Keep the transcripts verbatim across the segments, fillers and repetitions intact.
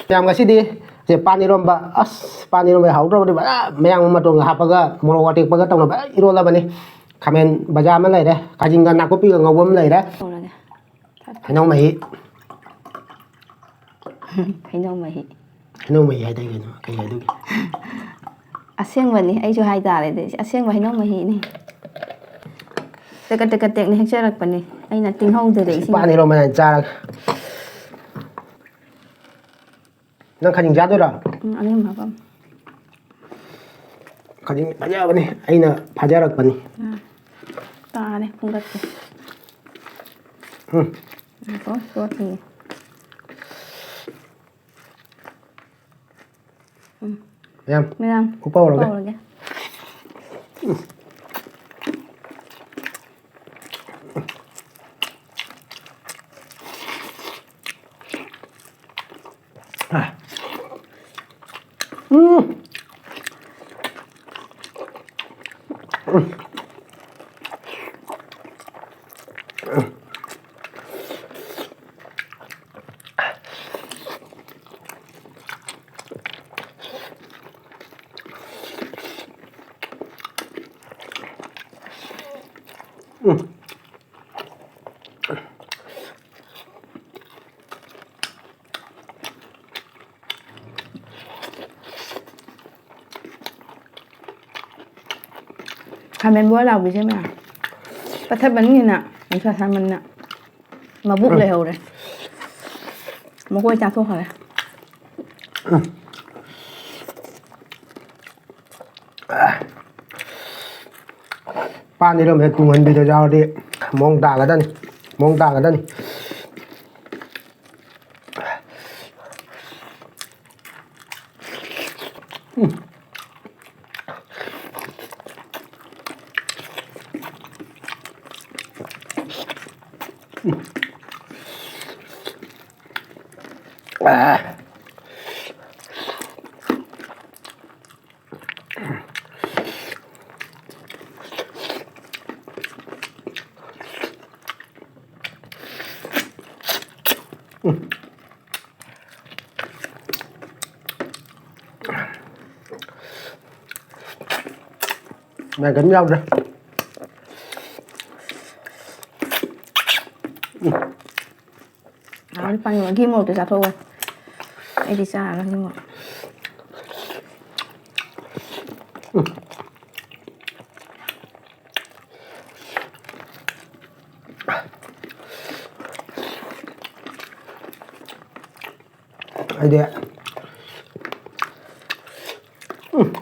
ꯃꯌꯥꯝ, ꯉꯁꯤꯗꯤ ꯁꯦ ꯄꯥꯟ ꯏꯔꯣꯝꯕ, ꯑꯁ, ꯄꯥꯟ ꯏꯔꯣꯝꯕ ꯍꯥꯎꯗ꯭ꯔꯕꯗꯤ ꯐꯖꯅ ꯃꯌꯥꯝ ꯃꯇꯣꯟꯒ ꯍꯥꯞꯄꯒ ꯃꯣꯔꯣꯛ ꯑꯇꯦꯛꯄꯒ ꯇꯧꯅ ꯐꯖꯅ ꯏꯔꯣꯜꯂꯕꯅꯤ꯫ ꯈꯥꯃꯦꯟ ꯕꯖꯥꯔ ꯑꯃ ꯂꯩꯔꯦ, ꯈꯥꯖꯤꯡꯒ ꯅꯥꯀꯨꯞꯄꯤꯒ ꯉꯧꯕ ꯑꯃ ꯂꯩꯔꯦ, ꯇꯧꯔꯒꯦ꯫ ꯍꯩꯅꯧ ꯃꯍꯤ꯫ ꯍꯩꯅꯧ ꯃꯍꯤ꯫ ꯍꯩꯅꯧ ꯃꯍꯤ ꯍꯥꯏꯗꯥꯏ ꯀꯩꯅꯣ? ꯀꯩ ꯍꯥꯏꯗꯣꯏꯒꯦ? ꯑꯁꯦꯡꯕꯅꯤ, ꯑꯩꯁꯨ ꯍꯥꯏꯇꯥꯔꯦ, ꯑꯗꯩ ꯑꯁꯦꯡꯕ ꯍꯩꯅꯧ ꯃꯍꯤꯅꯤ꯫ ꯇꯦꯀꯠ ꯇꯦꯀꯠ ꯇꯦꯛꯅ ꯍꯦꯛꯆꯔꯛꯄꯅꯤ, ꯑꯩꯅ ꯇꯤꯡꯍꯧꯗ꯭ꯔꯦ ꯏꯁꯤꯡ꯫ ꯄꯥꯟ ꯏꯔꯣꯝꯕ ꯍꯥꯏꯅ ꯆꯥꯔꯒ꯫ ꯅꯪ ꯈꯖꯤꯡ ꯆꯥꯗꯣꯏꯔꯣ? ꯎꯝ, ꯑꯅꯤꯃꯛ ꯍꯥꯞꯄꯝꯃꯣ꯫ ꯈꯖꯤꯡ ꯐꯖꯕꯅꯤ, ꯑꯩꯅ ꯐꯥꯖꯔꯛꯄꯅꯤ꯫ ꯎꯝ꯫ ꯇꯥꯔꯦ, ꯈꯣꯝꯒꯠꯀꯦ꯫ ꯎꯝ꯫ ꯉꯥꯏꯈꯣ, ꯆꯣꯠꯈꯤꯅꯤ꯫ ꯎꯝ꯫ ꯃꯌꯥꯝ, ꯃꯌꯥꯝ, ꯎꯞꯄ ꯍꯧꯔꯒꯦ꯫ ꯎꯞꯄ ꯍꯧꯔꯒꯦ꯫ ꯎꯝ꯫ ꯎꯝ꯫ ꯈꯥꯃꯦꯟ ꯕꯣꯔꯥ ꯂꯥꯎꯕꯤꯁꯦ ꯃꯌꯥꯝ ꯄꯠꯊꯠꯄꯅꯤꯅ, ꯅꯨꯡꯁꯥ ꯁꯥꯃꯟꯅ ꯃꯕꯨꯛ ꯎꯝ꯫ ꯂꯩꯍꯧꯔꯦ꯫ ꯃꯀꯣꯏ ꯆꯥꯊꯣꯛꯈ꯭ꯔꯦ꯫ ꯎꯝ꯫ ꯄꯥꯟ ꯏꯔꯣꯝꯕꯁꯦ ꯇꯨꯡꯍꯟꯕꯤꯗ ꯌꯥꯎꯔꯗꯤ ꯃꯑꯣꯡ ꯇꯥꯒꯗꯅꯤ, ꯃꯑꯣꯡ ꯇꯥꯒꯗꯅꯤ꯫ ꯎꯝ꯫ ꯑꯥ꯫ ꯃꯥꯏ ꯀꯩꯝ ꯌꯥꯎꯗ꯭ꯔꯦ꯫ ꯎꯝ꯫ ꯍꯥꯎꯔꯦ, ꯄꯥꯅꯤ ꯃꯍꯤ ꯃꯣꯔꯣꯛꯇꯣ ꯆꯥꯊꯣꯛꯑꯣ꯫ ꯑꯩꯗꯤ ꯆꯥꯔꯔꯣꯏ ꯃꯍꯤ ꯃꯣꯔꯣꯛ꯫ ꯑꯩꯗꯤ, ꯎꯝ꯫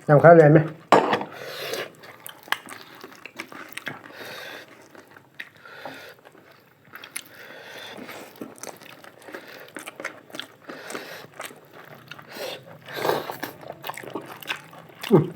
ꯌꯥꯝ ꯈꯔ ꯂꯩꯔꯝꯃꯦ꯫ ꯎꯝ꯫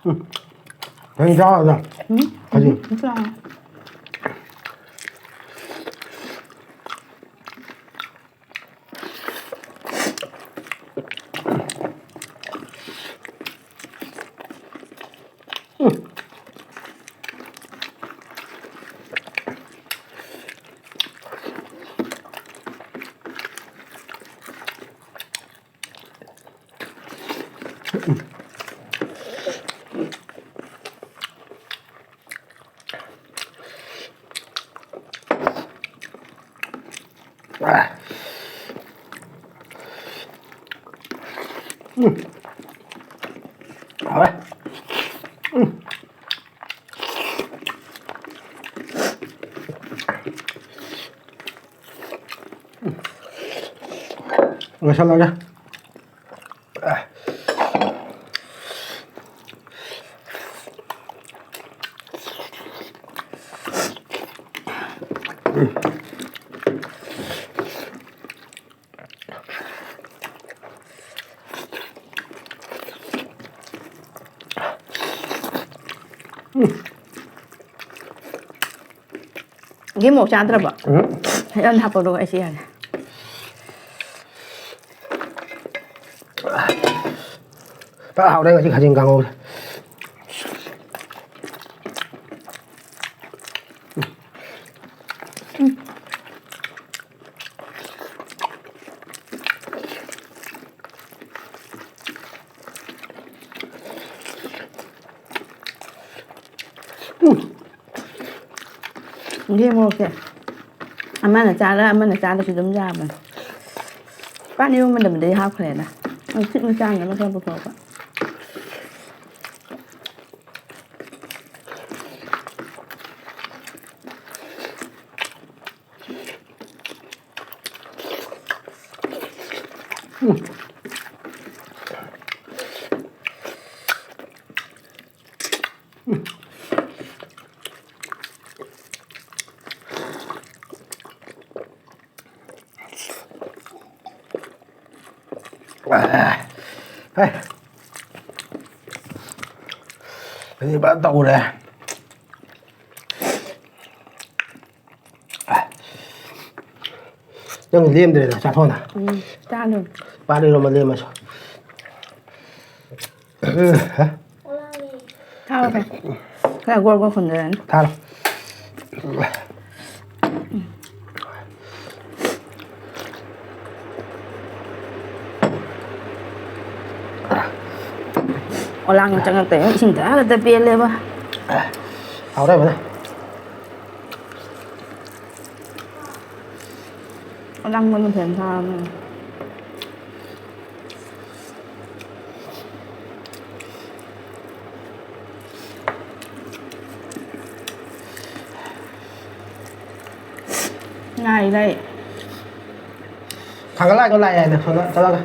ꯎꯝ꯫ ꯅꯪ ꯆꯥꯎ ꯑꯗꯣ꯫ ꯎꯝ꯫ ꯈꯖꯤꯡ꯫ ꯎꯝ, ꯆꯥꯎ꯫ ꯎꯝ꯫ ꯍꯥꯎꯔꯦ꯫ ꯎꯝ꯫ ꯂꯣꯏꯁꯜꯂꯒꯦ꯫ ꯒꯤ ꯃꯣꯔꯣꯛ ꯆꯥꯗ꯭ꯔꯕꯣ? ꯎꯝ꯫ ꯈꯤꯇꯪ ꯍꯥꯞꯄꯛꯑꯣ, ꯑꯩꯁꯦ ꯌꯥꯔꯦ꯫ ꯐꯖ ꯍꯥꯎꯔꯦ ꯉꯁꯤ ꯈꯥꯖꯤꯡ ꯀꯥꯡꯉꯧꯁꯦ꯫ ꯎꯝ꯫ ꯌꯦꯟ ꯃꯣꯔꯣꯛꯁꯦ ꯑꯃꯅ ꯆꯥꯔ ꯑꯃꯅ ꯆꯥꯗꯁꯨ ꯑꯗꯨꯝ ꯌꯥꯕꯅꯦ꯫ ꯄꯥꯟ ꯏꯔꯣꯟꯕꯗꯕꯨꯗꯤ ꯍꯥꯞꯈ꯭ꯔꯦꯗ꯫ ꯃꯣꯏ ꯁꯤꯠꯅ ꯆꯥꯅꯕ ꯈꯔ ꯄꯨꯊꯣꯛꯄ꯫ ꯍꯦ꯫ ꯑꯗꯨꯗꯤ ꯐꯖꯅ ꯇꯧꯔꯦ꯫ ꯅꯪ ꯂꯦꯝꯗ꯭ꯔꯦꯗ, ꯆꯥꯊꯣꯛꯑꯣꯅ꯫ ꯎꯝ, ꯆꯥꯗꯣꯏꯅꯤ꯫ ꯄꯥꯟ ꯏꯔꯣꯝꯕ ꯂꯦꯝꯃꯁꯨ꯫ ꯊꯥꯔꯣ ꯈꯔ꯫ ꯈꯔ ꯒꯣꯔ ꯒꯣꯔ ꯍꯨꯟꯖꯔꯅꯤ꯫ ꯊꯥꯔꯣ꯫ ꯑꯣꯂꯥꯡ ꯆꯪꯉꯛꯇꯦ꯫ ꯏꯁꯤꯡ ꯊꯛꯑꯒꯗ ꯄꯦꯜꯂꯦꯕ꯫ ꯍꯥꯎꯔꯦ ꯐꯖꯅ꯫ ꯑꯣꯂꯥꯡꯕ ꯃꯊꯦꯜ ꯊꯥꯔꯕꯅꯤꯅ꯫ ꯉꯥꯏ ꯂꯩ꯫ ꯊꯥꯡꯒꯠꯂꯛꯑꯒ ꯂꯥꯛꯑꯦ ꯍꯥꯏꯅ ꯁꯣꯝꯗ ꯆꯠꯂꯒ꯫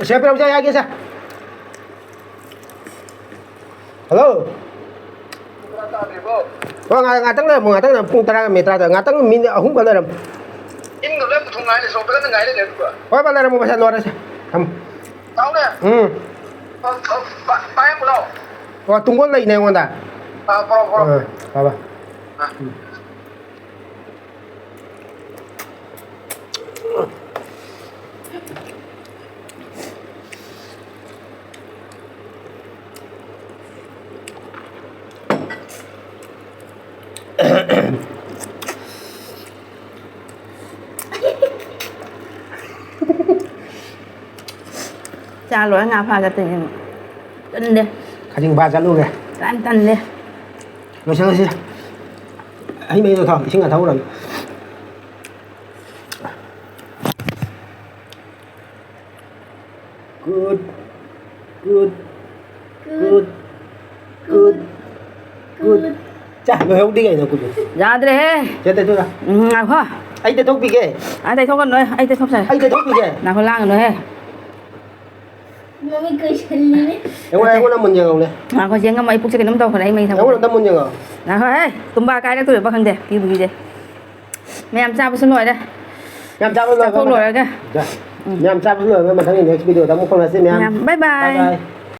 ꯁꯦ, ꯄꯤꯔꯝ, ꯆꯥ ꯌꯥꯒꯦ, ꯁꯦ꯫ ꯍꯜꯂꯣ꯫ ꯍꯣꯏ, ꯉꯥꯏ-, ꯉꯥꯛꯇꯪ ꯂꯩꯔꯝꯃꯣ, ꯉꯥꯛꯇꯪ ꯂꯩꯔꯝꯃꯣ, ꯄꯨꯡ ꯇꯔꯥꯒ ꯃꯤꯅꯤꯠ ꯇꯔꯥꯗ, ꯉꯥꯛꯇꯪ ꯃꯤꯅꯤꯠ ꯑꯍꯨꯝ ꯈꯛ ꯂꯩꯔꯝꯃꯣ꯫ ꯏꯪꯗꯕ ꯂꯣꯏ ꯄꯨꯊꯣꯛ ꯉꯥꯏ ꯂꯩ, ꯁꯣꯝꯗ ꯀꯟꯅ ꯉꯥꯏ ꯂꯩꯅꯦ ꯑꯗꯨꯒ꯫ ꯍꯣꯏ, ꯕꯥ, ꯂꯩꯔꯝꯃꯣ, ꯄꯩꯁꯥ ꯂꯣꯏꯔꯁꯦ꯫ ꯊꯝꯃꯣ꯫ ꯇꯥꯎꯅꯦ꯫ ꯎꯝ꯫ ꯑ, ꯑ, ꯄꯥ-, ꯄꯥꯏꯔꯝꯃꯨ ꯂꯥꯎ꯫ ꯑꯣ, ꯇꯨꯡꯒꯣꯜ ꯂꯩꯅꯦ ꯑꯩꯉꯣꯟꯗ꯫ ꯑꯥ, ꯄꯥꯎ, ꯄꯥꯎ꯫ ꯑꯥ, ꯕꯥ, ꯕꯥ꯫ ꯑꯥ꯫ ꯎꯝ꯫ ꯆꯥ ꯂꯣꯏꯔ ꯉꯥ ꯐꯥ ꯆꯠꯇꯣꯏꯅꯦ꯫ ꯇꯟꯗꯦ꯫ ꯈꯖꯤꯡ ꯐꯥ ꯆꯠꯂꯨꯒꯦ꯫ ꯌꯥꯝ ꯇꯟꯗꯦ꯫ ꯂꯣꯏꯁꯤꯜꯂꯁꯤ꯫ ꯍꯩ ꯃꯍꯤꯗꯣ ꯊꯥꯎ, ꯏꯁꯤꯡ ꯑꯊꯥꯎꯕ ꯑꯣꯏꯔꯝꯅꯤ꯫ Good, good, good, good, good. ꯆꯥ, ꯂꯣꯏꯍꯧꯗꯦ ꯀꯩꯅꯣ, good꯫ ꯌꯥꯗ꯭ꯔꯦꯍꯦ꯫ ꯁꯦ, ꯇꯩꯊꯣꯛꯑꯣ꯫ ꯎꯝ, ꯉꯥꯏꯈꯣ꯫ ꯑꯩ ꯇꯩꯊꯣꯛꯄꯤꯒꯦ꯫ ꯑꯥ, ꯇꯩꯊꯣꯛꯀꯅꯨꯍꯦ, ꯑꯩ ꯇꯩꯊꯣꯛꯆꯔꯦ꯫ ꯑꯩ ꯇꯩꯊꯣꯛꯄꯤꯒꯦ꯫ ꯉꯥꯏꯈꯣ, ꯂꯥꯡꯒꯅꯨꯍꯦ꯫ ꯃꯃꯤꯠ ꯀꯨꯏꯁꯜꯂꯤꯅꯦ꯫ ꯑꯩꯉꯣꯟꯗ, ꯑꯩꯉꯣꯟꯗ ꯃꯨꯟ ꯌꯦꯡꯍꯧꯅꯦ꯫ ꯉꯥꯏꯈꯣ, ꯆꯦꯡꯉꯝ, ꯑꯩ ꯄꯨꯛꯁꯦ ꯀꯩꯅꯣꯝ ꯇꯧꯈ꯭ꯔꯦ, ꯑꯩ ꯃꯩ ꯊꯝꯒꯦ꯫ ꯑꯩꯉꯣꯟꯗ ꯑꯝꯇ ꯃꯨꯟ ꯌꯦꯡꯉꯣ꯫ ꯉꯥꯏꯈꯣꯍꯦ, ꯇꯨꯝꯕꯥ ꯀꯥꯏꯔꯛꯇꯣꯔꯤꯕ ꯈꯪꯗꯦ, ꯄꯤꯕꯨꯒꯤꯁꯦ꯫ ꯃꯌꯥꯝ ꯆꯥꯕꯁꯨ ꯂꯣꯏꯔꯦ꯫ ꯃꯌꯥꯝ ꯆꯥꯕ ꯂꯣꯏꯔꯒ ꯆꯥꯊꯣꯛ ꯂꯣꯏꯔꯒ꯫ ꯎꯝ꯫ ꯃꯌꯥꯝ ꯆꯥꯕꯁꯨ ꯂꯣꯏꯔꯒ ꯃꯊꯪꯒꯤ next video ꯗ ꯑꯃꯨꯛ ꯐꯪꯅꯁꯤ, ꯃꯌꯥꯝ꯫ ꯃꯌꯥꯝ, bye bye꯫ Bye bye꯫